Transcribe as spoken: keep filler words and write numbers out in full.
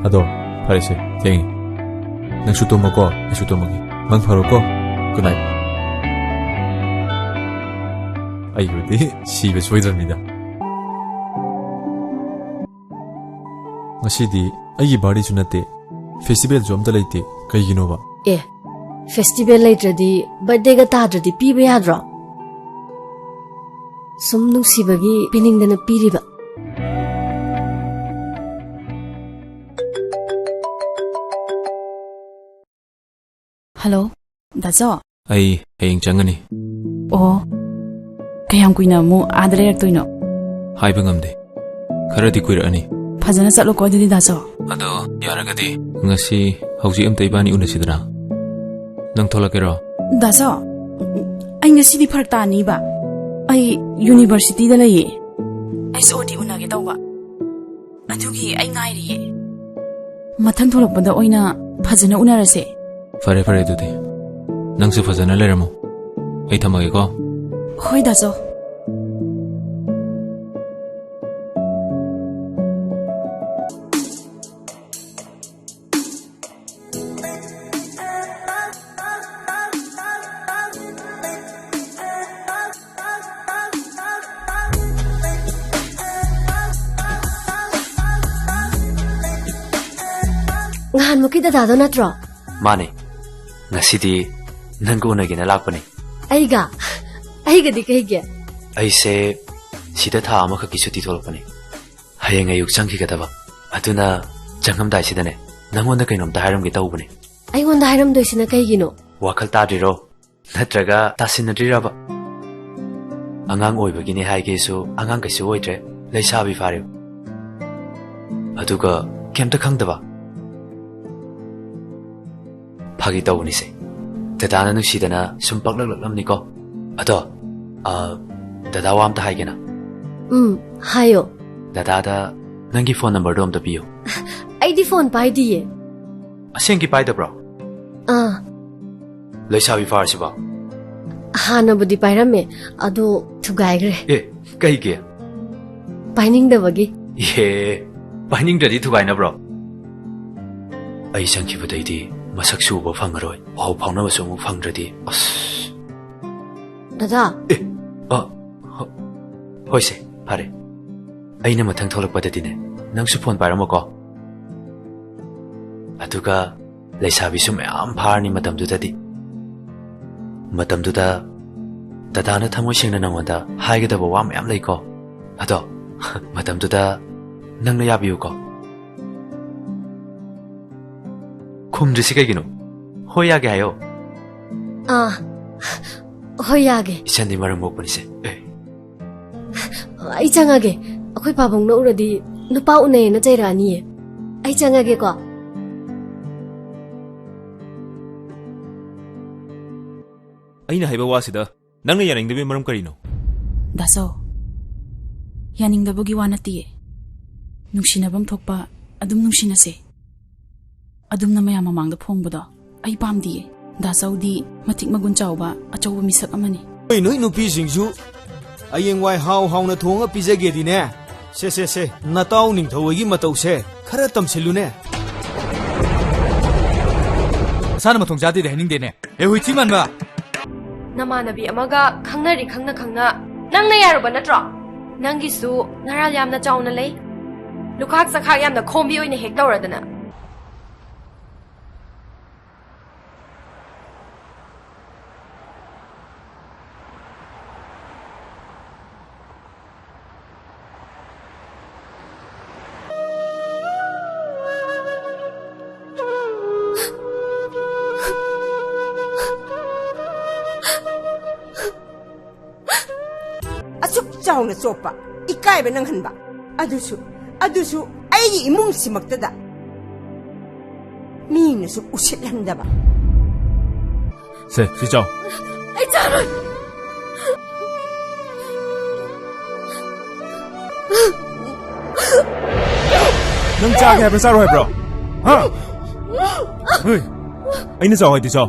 ꯑꯗꯣ, ꯐꯔꯦꯁꯦ, ꯊꯦꯡꯉꯦ꯫ ꯅꯪꯁꯨ ꯇꯨꯝꯃꯣꯀꯣ, ꯑꯩꯁꯨ ꯇꯨꯝꯃꯒꯦ꯫ ꯃꯪ ꯐꯔꯣꯀꯣ꯫ Good night꯫ ꯑꯩꯕꯨꯗꯤ ꯁꯤꯕ ꯁꯣꯏꯗ꯭ꯔꯕꯅꯤꯗ꯫ ꯉꯁꯤꯗꯤ ꯑꯩꯒꯤ birthdayꯁꯨ ꯅꯠꯇꯦ, festivalꯁꯨ ꯑꯝꯇ ꯂꯩꯇꯦ꯫ ꯀꯩꯒꯤꯅꯣꯕ? ꯑꯦ, festival ꯂꯩꯇ꯭ꯔꯗꯤ birthdayꯒ ꯇꯥꯗ꯭ꯔꯗꯤ ꯄꯤꯕ ꯌꯥꯗ꯭ꯔꯣ? ꯁꯨꯝ ꯅꯨꯡꯁꯤꯕꯒꯤ ꯄꯤꯅꯤꯡꯗꯅ ꯄꯤꯔꯤꯕ꯫ ꯍꯜꯂꯣ, ꯗꯥꯆꯧ꯫ ꯑꯩ ꯍꯌꯦꯡ ꯆꯪꯒꯅꯤ꯫ ꯑꯣ, ꯀꯌꯥꯝ ꯀꯨꯏꯅ ꯑꯃꯨꯛ ꯑꯥꯗ ꯂꯩꯔꯛꯇꯣꯏꯅꯣ? ꯍꯥꯏꯕ ꯉꯝꯗꯦ꯫ ꯈꯔꯗꯤ ꯀꯨꯏꯔꯛꯑꯅꯤ꯫ ꯐꯖꯅ ꯆꯠꯂꯣꯀꯣ ꯑꯗꯨꯗꯤ, ꯗꯥꯆꯧ꯫ ꯑꯗꯣ, ꯌꯥꯔꯒꯗꯤ ꯉꯁꯤ ꯍꯧꯖꯤꯛ ꯑꯝꯇ ꯏꯕꯥꯅꯤ ꯎꯅꯁꯤꯗꯅ꯫ ꯅꯪ ꯊꯣꯛꯂꯛꯀꯦꯔꯣ? ꯗꯥꯆꯧ, ꯑꯩ ꯉꯁꯤꯗꯤ ꯐꯔꯛ ꯇꯥꯅꯤꯕ꯫ ꯑꯩ universityꯗ ꯂꯩꯌꯦ꯫ HOD ꯎꯅꯒꯦ ꯇꯧꯕ꯫ ꯑꯗꯨꯒꯤ ꯑꯩ ꯉꯥꯏꯔꯤꯌꯦ꯫ ꯃꯊꯪ ꯊꯣꯛꯂꯛꯄꯗ ꯑꯣꯏꯅ ꯐꯖꯅ ꯎꯅꯔꯁꯦ꯫ ꯐꯔꯦ, ꯐꯔꯦ, ꯑꯗꯨꯗꯤ ꯅꯪꯁꯨ ꯐꯖꯅ ꯂꯩꯔꯝꯃꯣ꯫ ꯑꯩ ꯊꯝꯃꯒꯦꯀꯣ꯫ ꯍꯣꯏ, ꯗꯥꯆꯧ꯫ ꯅꯍꯥꯟꯃꯨꯛꯀꯤ ꯗꯗꯥꯗꯣ ꯅꯠꯇ꯭ꯔꯣ? ꯃꯥꯅꯦ꯫ ꯉꯁꯤꯗꯤ ꯅꯪꯒ ꯎꯅꯒꯦꯅ ꯂꯥꯛꯄꯅꯦ꯫ ꯑꯩꯒ? ꯑꯩꯒꯗꯤ ꯀꯩꯒꯤ? ꯑꯩꯁꯦ ꯁꯤꯗ ꯊꯥ ꯑꯃꯈꯛꯀꯤ ꯁꯨꯇꯤ ꯊꯣꯛꯂꯛꯄꯅꯦ꯫ ꯍꯌꯦꯡ ꯑꯌꯨꯛ ꯆꯪꯈꯤꯒꯗꯕ꯫ ꯑꯗꯨꯅ ꯆꯪꯉꯝꯗꯥꯏꯁꯤꯗꯅꯦ, ꯅꯪꯉꯣꯟꯗ ꯀꯩꯅꯣꯝꯇ ꯍꯥꯏꯔꯝꯒꯦ ꯇꯧꯕꯅꯦ꯫ ꯑꯩꯉꯣꯟꯗ ꯍꯥꯏꯔꯝꯗꯣꯏꯁꯤꯅ ꯀꯩꯒꯤꯅꯣ? ꯋꯥꯈꯜ ꯇꯥꯗ꯭ꯔꯤꯔꯣ? ꯅꯠꯇ꯭ꯔꯒ ꯇꯥꯁꯤꯟꯅꯗ꯭ꯔꯤꯔꯕ? ꯑꯉꯥꯡ ꯑꯣꯏꯕꯒꯤꯅꯦ ꯍꯥꯏꯒꯦꯁꯨ ꯑꯉꯥꯡ ꯀꯩꯁꯨ ꯑꯣꯏꯗ꯭ꯔꯦ, ꯂꯩꯁꯥꯕꯤ ꯐꯥꯔꯦ꯫ ꯑꯗꯨꯒ ꯀꯩꯝꯇ ꯈꯪꯗꯕ? ꯐꯥꯒꯤ ꯇꯧꯕꯅꯤꯁꯦ꯫ ꯗꯗꯥꯅ ꯅꯨꯡꯁꯤꯗꯅ ꯁꯨꯝ ꯄꯛꯂꯛꯂꯛꯂꯝꯅꯤꯀꯣ꯫ ꯑꯗꯣ, ꯑ, ꯗꯗꯥ ꯋꯥ ꯑꯝꯇ ꯍꯥꯏꯒꯦꯅ꯫ ꯎꯝ, ꯍꯥꯏꯌꯣ꯫ ꯗꯗꯥꯗ ꯅꯪꯒꯤ phone numberꯗꯣ ꯑꯝꯇ ꯄꯤꯌꯨ꯫ ꯑꯩꯗꯤ phone ꯄꯥꯏꯗꯤꯌꯦ꯫ ꯑꯁꯦꯡꯀꯤ ꯄꯥꯏꯗꯕ꯭ꯔꯣ? ꯑꯥ꯫ ꯂꯩꯁꯥꯕꯤ ꯐꯥꯔꯁꯤꯕꯣ? ꯍꯥꯟꯅꯕꯨꯗꯤ ꯄꯥꯏꯔꯝꯃꯦ, ꯑꯗꯣ ꯊꯨꯒꯥꯏꯈ꯭ꯔꯦ꯫ ꯑꯦ, ꯀꯩꯒꯤ? ꯄꯥꯏꯅꯤꯡꯗꯕꯒꯤ꯫ ꯑꯦ, ꯄꯥꯏꯅꯤꯡꯗ꯭ꯔꯗꯤ ꯊꯨꯒꯥꯏꯅꯕ꯭ꯔꯣ? ꯑꯩ ꯆꯪꯈꯤꯕꯗꯩꯗꯤ ꯃꯁꯛꯁꯨ ꯎꯕ ꯐꯪꯉꯔꯣꯏ, ꯄꯥꯎ ꯐꯥꯎꯅꯕꯁꯨ ꯑꯃꯨꯛ ꯐꯪꯗ꯭ꯔꯗꯤ꯫ ꯑꯁ꯫ ꯗꯗꯥ꯫ ꯑꯦ, ꯑ, ꯍꯣ-, ꯍꯣꯏꯁꯦ, ꯐꯔꯦ꯫ ꯑꯩꯅ ꯃꯊꯪ ꯊꯣꯛꯂꯛꯄꯗꯗꯤꯅꯦ, ꯅꯪꯁꯨ ꯐꯣꯟ ꯄꯥꯏꯔꯝꯃꯣꯀꯣ꯫ ꯑꯗꯨꯒ ꯂꯩꯁꯥꯕꯤꯁꯨ ꯃꯌꯥꯝ ꯐꯥꯔꯅꯤ ꯃꯇꯝꯗꯨꯗꯗꯤ꯫ ꯃꯇꯝꯗꯨꯗ ꯗꯗꯥꯅ ꯊꯃꯣꯏ ꯁꯦꯡꯅ ꯅꯪꯉꯣꯟꯗ ꯍꯥꯏꯒꯗꯕ ꯋꯥ ꯃꯌꯥꯝ ꯂꯩꯀꯣ꯫ ꯑꯗꯣ, ꯃꯇꯝꯗꯨꯗ ꯅꯪꯅ ꯌꯥꯕꯤꯌꯨꯀꯣ꯫ ꯈꯨꯝꯗ꯭ꯔꯤꯁꯤ ꯀꯩꯒꯤꯅꯣ? ꯍꯣꯏ ꯌꯥꯒꯦ ꯍꯥꯏꯌꯣ꯫ ꯑꯥ, ꯍꯣꯏ ꯌꯥꯒꯦ꯫ ꯏꯆꯟꯗꯤ ꯃꯔꯝ ꯃꯣꯛꯄꯅꯤꯁꯦ꯫ ꯑꯦ꯫ ꯑꯩ ꯆꯪꯉꯒꯦ꯫ ꯑꯩꯈꯣꯏ ꯄꯥꯕꯨꯡꯅ ꯎꯔꯗꯤ ꯅꯨꯄꯥ ꯎꯅꯩꯌꯦꯅ ꯆꯩꯔꯛꯑꯅꯤꯌꯦ꯫ ꯑꯩ ꯆꯪꯉꯒꯦꯀꯣ꯫ ꯑꯩꯅ ꯍꯥꯏꯕ ꯋꯥꯁꯤꯗ ꯅꯪꯅ ꯌꯥꯅꯤꯡꯗꯕꯒꯤ ꯃꯔꯝ ꯀꯔꯤꯅꯣ? ꯗꯥꯆꯧ, ꯌꯥꯅꯤꯡꯗꯕꯒꯤ ꯋꯥ ꯅꯠꯇꯤꯌꯦ꯫ ꯅꯨꯡꯁꯤꯅꯐꯝ ꯊꯣꯛꯄ ꯑꯗꯨꯝ ꯅꯨꯡꯁꯤꯅꯁꯦ꯫ ꯑꯗꯨꯝꯅ ꯃꯌꯥꯝ ꯃꯃꯥꯡꯗ ꯐꯣꯡꯕꯗꯣ ꯑꯩ ꯄꯥꯝꯗꯤꯌꯦ꯫ ꯗꯥꯆꯧꯗꯤ ꯃꯇꯤꯛ ꯃꯒꯨꯟ ꯆꯥꯎꯕ ꯑꯆꯧꯕ ꯃꯤꯁꯛ ꯑꯃꯅꯤ꯫ ꯅꯣꯏ, ꯅꯣꯏ ꯅꯨꯄꯤꯁꯤꯡꯁꯨ ꯍꯌꯦꯡꯋꯥꯏ ꯍꯥꯎ ꯍꯥꯎꯅ ꯊꯣꯡꯉ ꯄꯤꯖꯒꯦꯗꯤꯅꯦ꯫ ꯁꯦ, ꯁꯦ, ꯁꯦ, ꯅꯇꯥꯎ ꯅꯤꯡꯊꯧ ꯍꯣꯏꯒꯤ ꯃꯇꯧꯁꯦ ꯈꯔ ꯇꯝꯁꯤꯜꯂꯨꯅꯦ꯫ ꯃꯁꯥꯅ ꯃꯊꯣꯡ ꯆꯥꯗꯦꯗꯤ ꯍꯥꯏꯅꯤꯡꯗꯦꯅꯦ꯫ ꯑꯦ, ꯍꯨꯏꯊꯤ ꯃꯥꯟꯕ! ꯅꯃꯥꯟꯅꯕꯤ ꯑꯃꯒ ꯈꯪꯅꯔꯤ ꯈꯪꯅ ꯈꯪꯅ ꯅꯪꯅ ꯌꯥꯔꯨꯕ ꯅꯠꯇ꯭ꯔꯣ? ꯅꯪꯒꯤꯁꯨ ꯅꯔꯥꯜ ꯌꯥꯝꯅ ꯆꯥꯎꯅ ꯂꯩ꯫ ꯂꯨꯈꯥꯛ ꯆꯈꯥꯛ ꯌꯥꯝꯅ ꯈꯣꯝꯕꯤ ꯑꯣꯏꯅ ꯍꯦꯛ ꯇꯧꯔꯗꯅ꯫ ꯑꯁꯨꯛ ꯆꯥꯎꯅ ꯆꯣꯞꯄ, ꯏꯀꯥꯏꯕ ꯅꯪꯍꯟꯕ, ꯑꯗꯨꯁꯨ, ꯑꯗꯨꯁꯨ ꯑꯩꯒꯤ ꯏꯃꯨꯡꯁꯤꯃꯛꯇꯗ ꯃꯤꯅꯁꯨ ꯎꯁꯤꯠꯍꯟꯗꯕ꯫ ꯁꯦ, ꯁꯤ ꯆꯥꯎ꯫ ꯑꯩ ꯆꯥꯔꯣꯏ꯫ ꯅꯪ ꯆꯥꯒꯦ ꯍꯥꯏꯕ꯭ꯔꯥ, ꯆꯥꯔꯣꯏ ꯍꯥꯏꯕ꯭ꯔꯣ? ꯍꯥ? ꯍꯣꯏ꯫ ꯑꯩꯅ ꯆꯥꯎ ꯍꯥꯏꯗꯤ ꯆꯥꯎ꯫